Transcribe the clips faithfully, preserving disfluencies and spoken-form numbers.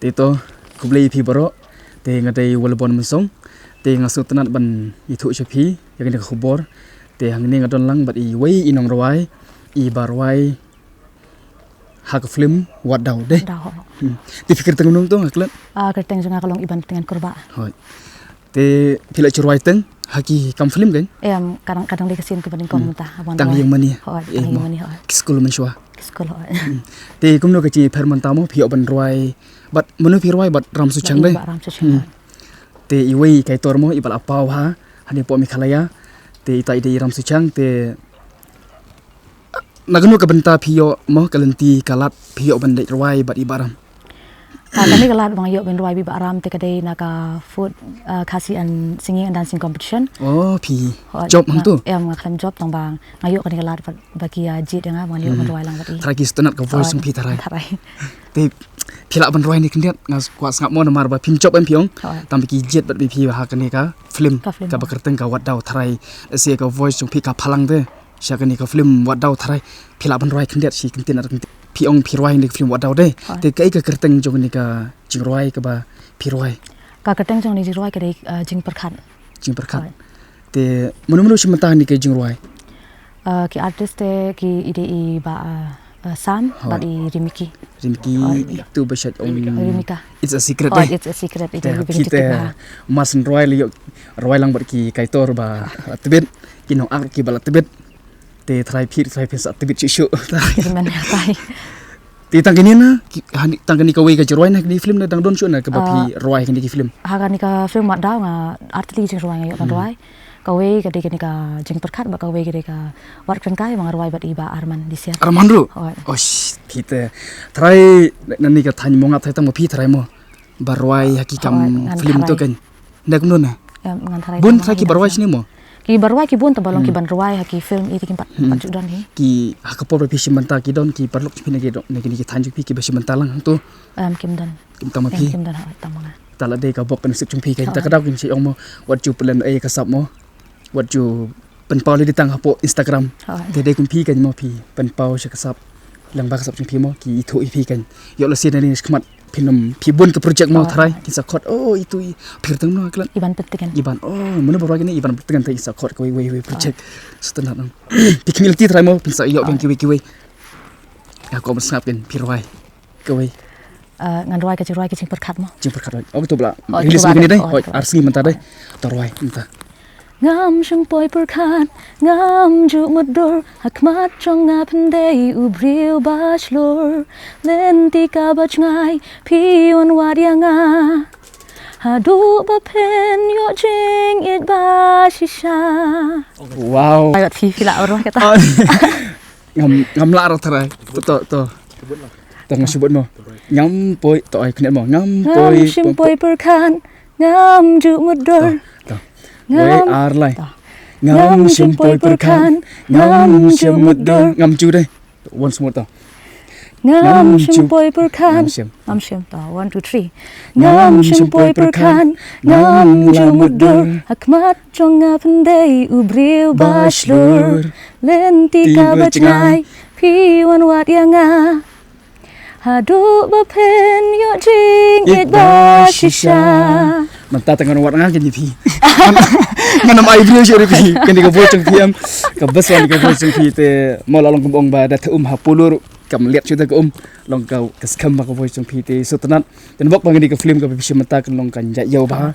Te to, khublei ïa phi baroh. Te nga dei Walbon Mynsong. Te nga sngewtynnat ban ïathuh sha phi ïa kane ka khubor. Te hangne nga don lang bad iwei i nongrwai iba rwai ha ka film Wat Daw, dei. Daw. Hmm. Te phi kyrteng kumno to, nga klet? Ah, kyrteng jong nga ka long Iban Tyngen Kurbah. Hooid. Te phi la ju rwai teng ha ki kam film kan? Em, kadang, kadang dei ka sien kaba nyngkong mynta, ban rwai. Tang ïing mane. Hooid, tang ïing mane, hooid. Ki skul mynshuwa. Ki skul, hooid. Hmm. Te kumno ka jingïapher mynta mo, phi ïoh ban rwai bad mano phi rwai bad Ram Suchang, dei? Bad Ram Suchang. Hmm. Te iwei i kaitor mo iba la paw ha hangne hapoh Meghalaya. Te ita i dei i Ram Suchang, te na kano ka bynta phi ïoh mo, ka lynti ka lad phi ïoh ban leit rwai bad i Bah Ram? Ah, kane ka lad ba nga ïoh ban rwai bad i Bah Ram te ka dei na ka food, ah, Khasi and singing and dancing competition. Oh, phi jop hangto? Em, nga khlem jop, tang ba nga ïoh kane ka lad ba, ba ki ïa jied ïa nga ba ngan ïoh ban rwai lang bad i. Tharai ki sngewtynnat ka voice jong phi tharai. Tharai. Te phi lah ban rwai ne khyndiat, nga kwah sngap mo namar ba phim jop em phi ong. Tang ba ki jied bad phi ha kane ka film. Ka film. Kaba kyrteng ka Wat Daw, tharai. Lehse ka voice jong phi ka phalang te sha kane ka film Wat Daw, tharai phi lah ban rwai khyndiat shi kyntien ar kyntien. Phi ong phi rwai ne ka film Wat Daw, dei. Te kaei ka kyrteng jong kane ka jingrwai kaba phi rwai? Ka kyrteng jong kane jingrwai ka dei, eh, Jingpyrkhat. Jingpyrkhat. Te mano mano shim bynta kane ka jingrwai? Eh, ki artist te ki i dei i Bah, eh, eh, Sam bad i Rimiki. Rimiki, itu ba shait ong Rimika. It's a secret, dei. It's a secret. Ita i ba ki te mas rwai la ïoh rwai lang bad ki kaitor ba la tbit, ki nongak kiba la tbit. Te tharai phi, tharai phi sa tbit shuh shuh. Te tang kane na, tang kane kawei ka jingrwai na kane film na dang don shuh na kaba phi rwai kane ki film? Ha kane ka film Wat Daw nga artylli jingrwai nga ïoh ban rwai. Kawei ka dei kane ka Jingpyrkhat bad kawei ka dei ka Wat Kren Kai ba nga rwai bad i Bah Arman Disiar. Arman ruh? Hooid. Osh, phi te. Tharai na kane ka thaiñ Mawngap tharai tang ma phi tharai mo ba rwai ha ki kam film to kan. Nda kumno na? Em, ngan tharai. Bun tharai kiba rwai shane mo? Kiba rwai ki bun, tang ba long kiban rwai ha ki film ïa ki pat, pat ju don hi. Ki ha ka por ba phi shim bynta ki don ki paralok jong phi na ki don, na kine ki thaiñ jong phi kiba shim bynta lang hangto? Em, kim don. Kim tang ma phi? Em, kim don, hooid, tang ma nga. Te la dei ka bok ka nusip jong phi kan. Te ka daw kin shu ong mo, wat ju pynlong ei ka sap mo. Wat ju pynpaw lei tang hapoh Instagram. Te dei kum phi kan mo, phi pynpaw sha ka sap. Lyngba ka sap jong phi mo, ki ithuh ïa phi kan. Ïoh lehse nangne shakhmat phin ym, phi bun ka project mo, tharai kin sa khot, oh, itu i, phi kyrteng mano klet? Iban Pyntngen. Iban. Oh, mano ba rwai kane? Iban Pyntngen. Te kin sa khot kawei wei wei project. Sngewtynnat nang. Phi khmih lynti tharai mo, phin sa ïoh biang kiwei kiwei. Nga kwah ban sngap kan phi rwai kawei. Eh, ngan rwai ka jingrwai ka Jingpyrkhat mo. Jingpyrkhat, hooid. Oh, to ba la release mynta dei. Hooid, ar sngi mynta dei. To rwai mynta. Ngam shym poi pyrkhat, ngam ju mutdur, ha khmat jong nga phin dei u briew ba shlur. Lynti kaba jngai phi wan wad ïa nga, haduh ba phin ïoh jingïeit ba shisha. Wow. Ai, wat phi, phi lah rwai kata. Ngam, ngam lah ruh tharai. To, to, to. To nga shu bud mo. Ngam poi, to ai khyndiat mo. Ngam poi, ngam shym poi pyrkhat, ngam ju mutdur. To, to. Wei, ar, lai. Ngam shym poi pyrkhat, ngam ju mutdur. Ngam ju dei. Once more to. Ngam shym poi pyrkhat. Ngam shym. Ngam shym. To, one, two, three. Ngam shym poi pyrkhat, ngam ju mutdur. Ha khmat jong nga phin dei u briew ba shlur. Lynti kaba jngai phi wan wad ïa nga, haduh ba phin ïoh jingïeit ba shisha. Mynta te ngan wad nga kane phi. Ngan ym ai briew shuh ïa phi. Kane ka voice jong phi em. Ka best one ka voice jong phi te. Mo, la long kum ong ba da theh um ha polo ruh kam liat shuh da ka um. Long ka, ka skhem ba ka voice jong phi te sngewtynnat. Te nga bok ba kane ka film kaba phi shim mynta kan long kan jait ïew bha.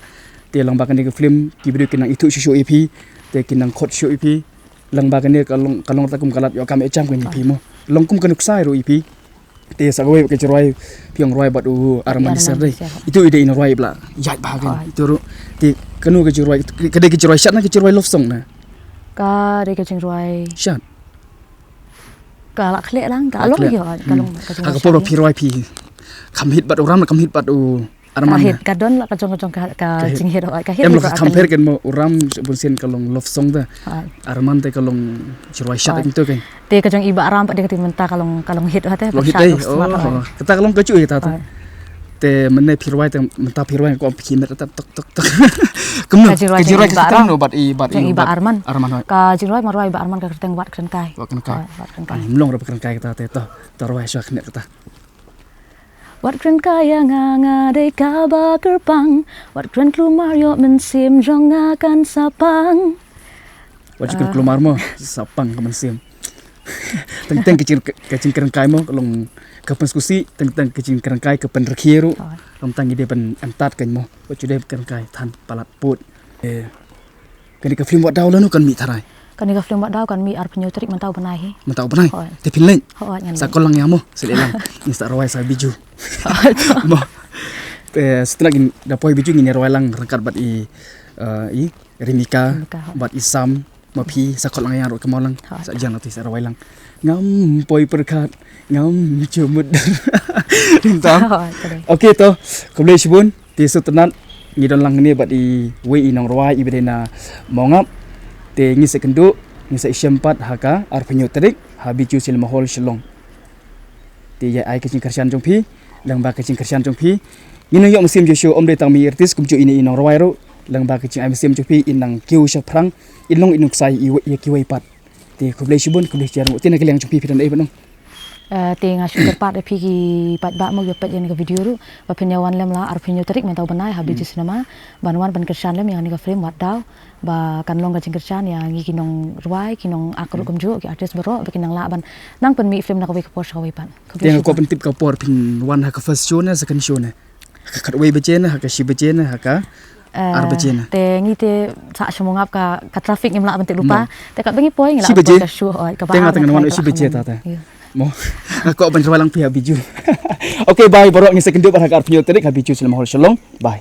Te long ba kane ka film ki briew kin nang ithuh shuh shuh ïa phi. Te kin nang khot shuh ïa phi. Lang ba kane ka long, ka long kata kum ka lad ïoh kam ïoh jam kane ïa phi mo. Long kum ka nuksa ruh ïa phi. Te sa kawei ka jingrwai phi ong rwai bad u Arman Disiar dei. Itu i dei i nongrwai ba la ïaid bha kan. Itu ruh. Te kano ka jingrwai, ka dei ka jingrwai shad ne ka jingrwai love song ne? Ka dei ka jingrwai shad. Ka la khleh lang, ka long ïa, ka long ka jingrwai shad. Ha ka por ba phi rwai phi kham hit bad u Ram, kham hit bad u Arman. Ka hit, ka don la ka jong, ka jong ka, ka jinghit, ka hit. Em, la ka compare kan mo, u Ram bunsien ka long love song da. Arman te ka long jingrwai shad, em, to kan. Te ka jong i Bah Ram pat dei kata mynta ka long, ka long hit ha te. Long hit dei. Oh, kata ka long kajuh kata te. Te mynne phi rwai te mynta phi rwai ko phi met ta tok tok tok. Kumno ka jingrwai ka kyrteng no bad i, bad i Bah Arman. Arman, hooid. Ka jingrwai ma rwai Bah Arman ka kyrteng Wat Kren Kai. Wat Kren Kai. Wat Kren Kai. Ai, mlong ruh Kren Kai kata te to. To rwai shuwa khyndiat kata. Wat kren kai ïa nga, nga dei kaba kyrpang. Wat kren klumar, ïoh mynsiem jong nga kan sa pang. Wat ju kren klumar mo, sa pang ka mynsiem. Teng teng ka jing, ka jingkren kai mo ka long ka pynsngewsih, teng teng ka jingkren kai ka pynrkhie ruh. Tang tang ngi dei ban em tad kan mo. Wat ju dei kren kai than palat pud. Eh, kane ka film Wat Daw lano kan mih tharai? Kane ka film Wat Daw kan mih arphew tarik mynta u bnai hi. Mynta u bnai? Te phin leit? Sa call lang ïa mo, sa leit lang. Ngi sa rwai sa Biju. Mo. Te setelah da poi Biju ngin rwai lang ryngkat bad i, eh, i Rimika, bad i Sam, ma phi sa call lang ïa ruh ka mo lang. Sa jan ati sa rwai lang. Ngam poi pyrkhat, ngam jumut. Rintam. Okay to, khublei shibun. Te sngewtynnat ngi don lang ne bad iwei i nongrwai iba dei na Mawngap. Te ngi sa kynduh, ngi sa ïashem pat ha ka arphew tarik ha Bijou Cinema Hall Shillong. Te ïa ai ka jingkyrshan jong phi lyngba ka jingkyrshan jong phi. Ngin nang ïoh mynsiem Joshua, ym dei tang mi artist kumjuh ine i nongrwai ruh, lyngba ka jingai mynsiem jong phi in nang kiew shaphrang, in long i nongksai ïa kiwei pat. Te khublei shibun, khublei shibun. Te na ka liang jong phi phi don ei ba nong? Eh, te nga shu kyrpad ïa phi ki paidbah mo kiba peit ïa kane ka video ruh ba phin ïa wan lem la arphew tarik mynta u bnai ha Bijou Cinema ban wan ban kyrshan lem ïa kane ka film Wat Daw ba kan long ka jingkyrshan ïa ngi ki nongrwai, ki nongak ruh kumjuh, ki artist baroh ba kin nang lah ban nang pynmih film na kawei ka por sha kawei pat. Te nga kwah pyntip ka por phin wan ha ka first show ne second show ne? Ha ka khatwei baje ne, ha ka shi baje ne, ha ka ar baje ne? Te ngi te sa shu Mawngap ka, ka traffic ngim lah ban tip lypa. Te katba ngi poi ngi lah poi ka show. Te nga te ngan wan shi baje ta te. Mo. Nga kwah ban rwai lang phi ha Bijou. Okay, bye baroh, ngi sa kynduh bad ha ka arphew tarik ha Bijou Cinema Hall Shillong. Bye.